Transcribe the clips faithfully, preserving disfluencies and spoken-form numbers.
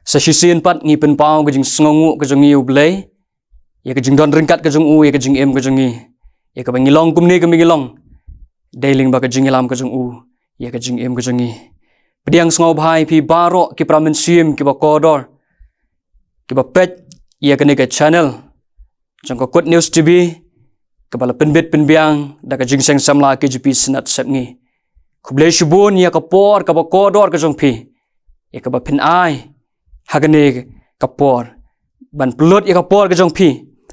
Sa shisien pat ngi pynpaw ka jingsngewnguh ka jong ngi ïa U Blei, ïa ka jingdon ryngkat ka jong u ïa ka jingim ka jong ngi, ïa kaba ngi long kumne kaba ngi long, dei lyngba ka jingïalam ka jong u ïa ka jingim ka jong ngi. Pdiang sngewbha ïa phi baroh ki para mynsiem kiba kordor, kiba peit ïa kane ka channel jong ka Kut News T V, kaba la pynbit pynbiang da ka Jingïaseng Samla K J P Synod Sepngi. Khublei shibun ïa ka por kaba kordor ka jong phi, ïa kaba phin ai ha kane ka por, ban pynlut ïa ka por ka jong phi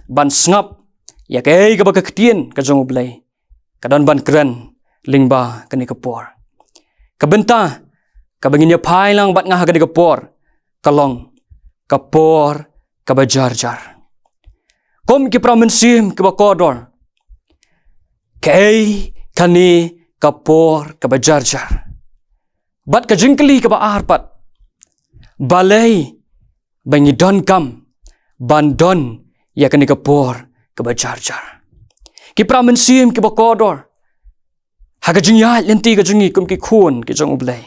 ban sngap ïa kaei kaba ka Ktien ka jong U Blei ka don ban kren lyngba kane ka por. Ka bynta kaba ngin ïa phai lang bad nga ha kane ka por ka long ka por kaba jarjar. Kum ki para mynsiem kiba kordor, kaei kane ka por kaba jarjar? Bad ka jingkylli kaba ar pat, balei ba ngi donkam ban don ïa kane ka por kaba jarjar? Ki para mynsiem kiba kordor, ha ka jingïaid lynti ka jong ngi kum ki khun ki jong U Blei,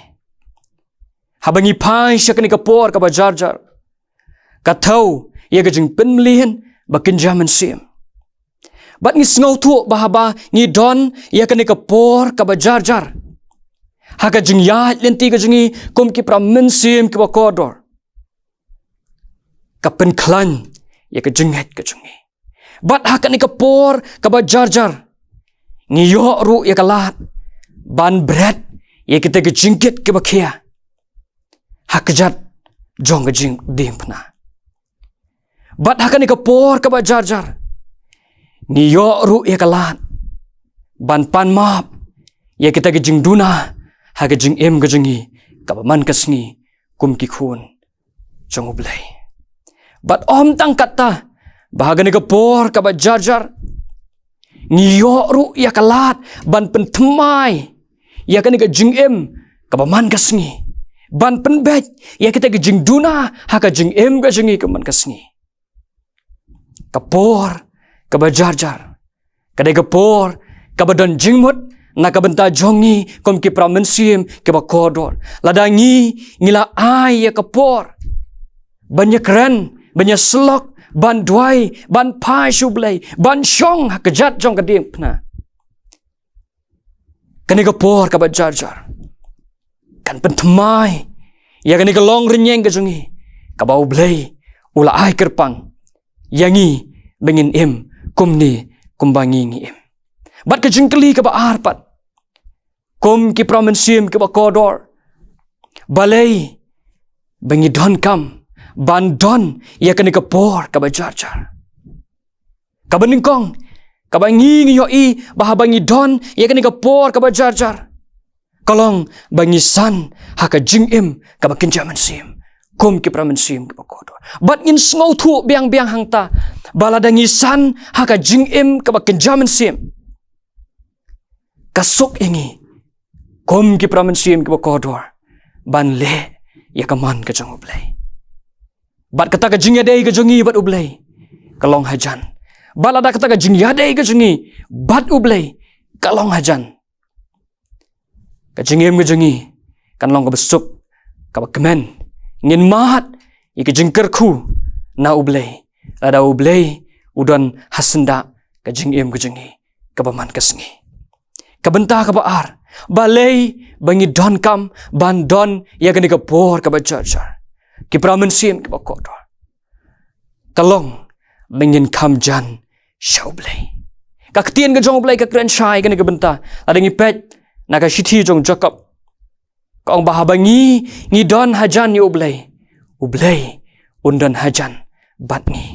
haba ngi phai sha kane ka por kaba jarjar, ka thew ïa ka jingpynmlien ba kynja mynsiem. Bad ngi sngewthuh ba haba ngi don ïa kane ka por kaba jarjar, ha ka jingïaid lynti ka jong ngi kum ki para mynsiem kiba kordor, ka pynkhlaiñ ïa ka jingngeit ka jong ngi. Bad ha kane ka por kaba jarjar, ngi ïoh ruh ïa ka lad ban bret ïa kita ki jingkit kiba khia ha kjat jong ka jingdiengphna. Bad ha kane ka por kaba jarjar, ngi ïoh ruh ïa ka lad ban pan map ïa kita ki jingduna ha ka jingim ka jong ngi kaba man ka sngi kum ki khun jong U Blei. Bad ym tang katta, ba ha kane ka por kaba jarjar, ngi ïoh ruh ïa ka lad ban pynthymmai ïa kane ka jingim kaba man ka sngi, ban pynbeit ïa kita ki jingduna ha ka jingim ka jong ngi kaba man ka sngi. Ka por kaba jarjar ka dei ka por kaba don jingmut na ka bynta jong ngi kum ki para mynsiem kiba kordor. Lada ngi, ngi la ai ïa ka por ban ïakren, ban ïasyllok, ban duwai, ban phai sha U Blei, ban shong ha kjat jong ka diengphna, kane ka por kaba jarjar kan pynthymmai ïa kane ka longrynïeng ka jong ngi, kaba U Blei u la ai kyrpang ïa ngi ba ngin im kumne kumba ngi ngi im. Bad ka jingkylli kaba ar pat, kum ki para mynsiem kiba kordor, balei ba ngi donkam ban don ïa kane ka por kaba jarjar? Kaba nyngkong, kaba ngi ngi ïohi ba haba ngi don ïa kane ka por kaba jarjar, ka long ba ngi san ha ka jingim kaba kynja mynsiem kum ki para mynsiem kiba kordor. Bad ngin sngewthuh biang biang hangta ba lada ngi san ha ka jingim kaba kynja mynsiem, ka suk ïa ngi kum ki para mynsiem kiba kordor ban leh ïa ka mon ka jong U Blei. Bad kata ka jingïadei ka jong ngi bad U Blei ka long hajan. Bad lada kata ka jingïadei ka jong ngi bad U Blei ka long hajan, ka jingim ka jong ngi kan long kaba suk, kaba kmen. Ngin mad ïa ka jingkyrkhu na U Blei lada U Blei u don ha syndah ka jingim ka jong ngi kaba man ka sngi. Ka bynta kaba ar, balei ba ngi donkam ban don ïa kane ka por kaba jarjar, ki para mynsiem kiba kordor? Ka long ba ngin kham jan sha U Blei. Ka Ktien ka jong U Blei ka kren shai kane ka bynta. Lada ngi peit na ka shithi jong Jakob, ka ong ba haba ngi ngi don hajan ïa U Blei, U Blei un don hajan bad ngi.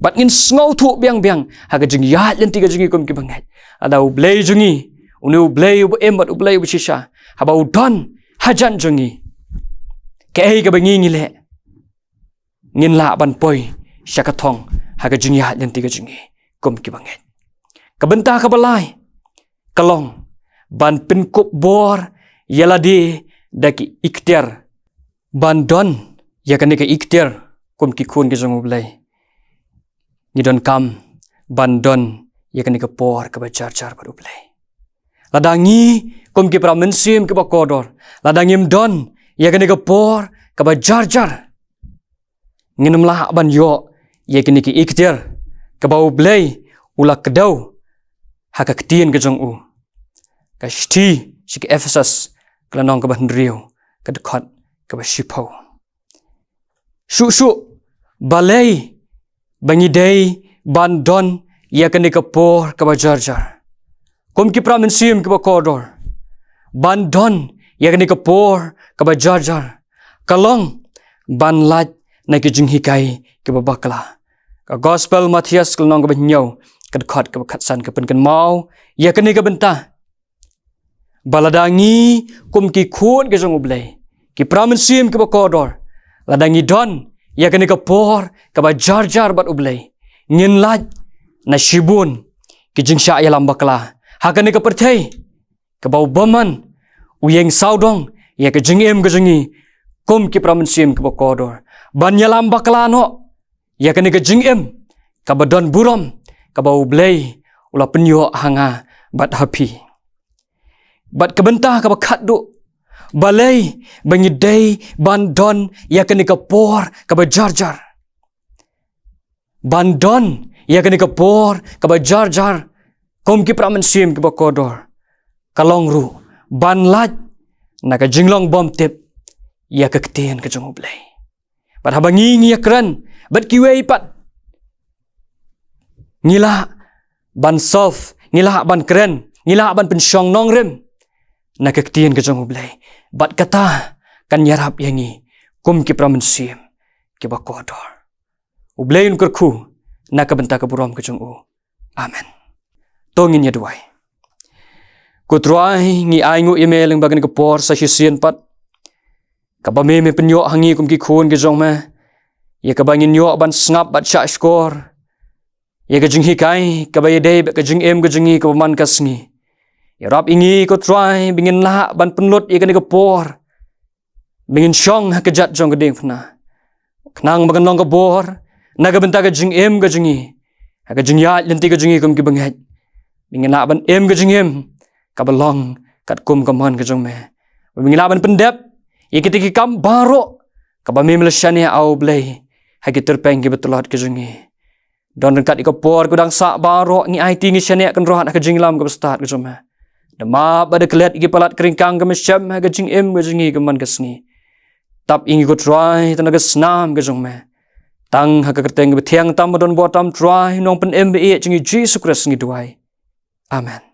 Bad ngin sngewthuh biang biang ha ka jingïaid lynti ka jong ngi kum ki bangeit, lada U Blei jong ngi, une U Blei uba im bad U Blei uba shisha, haba u don hajan jong ngi, kaei kaba ngi ngi leh? Ngin lah ban poi sha ka thong ha ka jingïaid lynti ka jong ngi kum ki bangeit. Ka bynta kaba lai ka long ban pynkup bor ïa lade da ki ikhtiar, ban don ïa kane ka ikhtiar kum ki khun ki jong U Blei. Ngi donkam ban don ïa kane ka por kaba jarjar bad U Blei. Lada ngi kum ki para mynsiem kiba kordor, lada ngim don ïa kane ka por kaba jarjar, Ngin ym lah ban ïoh ïa kine ki ikhtiar kaba U Blei u la kdew ha ka ktien ka jong u. Ka shithi sha ki Ephesus, ka lynnong kaba hynriew, ka dkhot kaba shiphew. Shuh shuh, balei ba ngi dei ban don ïa kane ka por kaba jar jar? Kum ki para mynsiem kiba kordor, ban don ïa kane ka por kaba jar jar ka long ban lait na ki jinghikai kiba bakla. Ka Gospel Mathaios, ka lynnong kaba hynñiew, ka dkhot kaba khatsan, ka pynkynmaw ïa kane ka bynta, ba lada ngi kum ki khun ki jong U Blei, ki para mynsiem kiba kordor, lada ngi don ïa kane ka por kaba jar jar bad U Blei, ngin lait na shibun ki jingshah ïalam bakla ha kane ka pyrthei kaba u bymman u ïeng sawdong ïa ka jingim ka jong ngi kum ki para mynsiem kiba kordor. Ban ïalam bakla noh ïa kane ka jingim kaba don burom kaba U Blei u la pynïoh ha nga bad ha phi. Bad ka bynta kaba khatduh, balei ba ngi dei ban don ïa kane ka por kaba jar jar? Ban don ïa kane ka por kaba jar jar kum ki para mynsiem kiba kordor ka long ruh ban lait na ka jinglong bymtip ïa ka ktien ka jong U Blei. Bad haba ngi, ngi ïakren bad kiwei pat, ngi lah ban solve, ngi lah ban kren, ngi lah ban pynshong nongrim na ka ktien ka jong U Blei. Bad kata kan ïarap ïa ngi kum ki para mynsiem kiba kordor. U Blei un kyrkhu na ka bynta ka burom ka jong u. Amen. To ngin ïa duwai. Ko Trai, ngi ainguh ïa me lyngba kane ka por sa shisien pat kaba me, me pynïoh ha ngi kum ki khun ki jong me, ïa kaba ngin ïoh ban sngap bad shah shkor ïa ka jinghikai kaba ïadei bad ka jingim ka jong ngi kaba man ka sngi. Ïarap ïa ngi ko Trai ba ngin lah ban pynlut ïa kane ka por ba ngin shong ha ka jait jong ka diengphna, khnang ba kan long ka bor na ka bynta ka jingim ka jong ngi, ha ka jingïaid lynti ka jong ngi kum ki bangeit, ba ngin lah ban im ka jingim kaba long katkum ka mon ka jong me, ba ngin lah ban pyndep ïa kita ki kam baroh kaba me, me la shaniah, A U Blei, ha ki tyrpeng kiba tlot ka jong ngi. Don ryngkat ïa ka por kaba dang sah baroh, ngi aiti, ngi shaniah kynrad ha ka jingïalam kaba stad ka jong me. Da map bad da klet ïa ki palat ka ryngkang ka mynsiem ha ka jingim ka jong ngi ka man ka sngi. Tap ïa ngi ko Trai tang da ka snam ka jong me. Tang ha ka kyrteng kaba thiang tam, ba don bor tam, Trai Nongpynim ba ïeit jong ngi Jisu Khrist ngi duwai. Amen.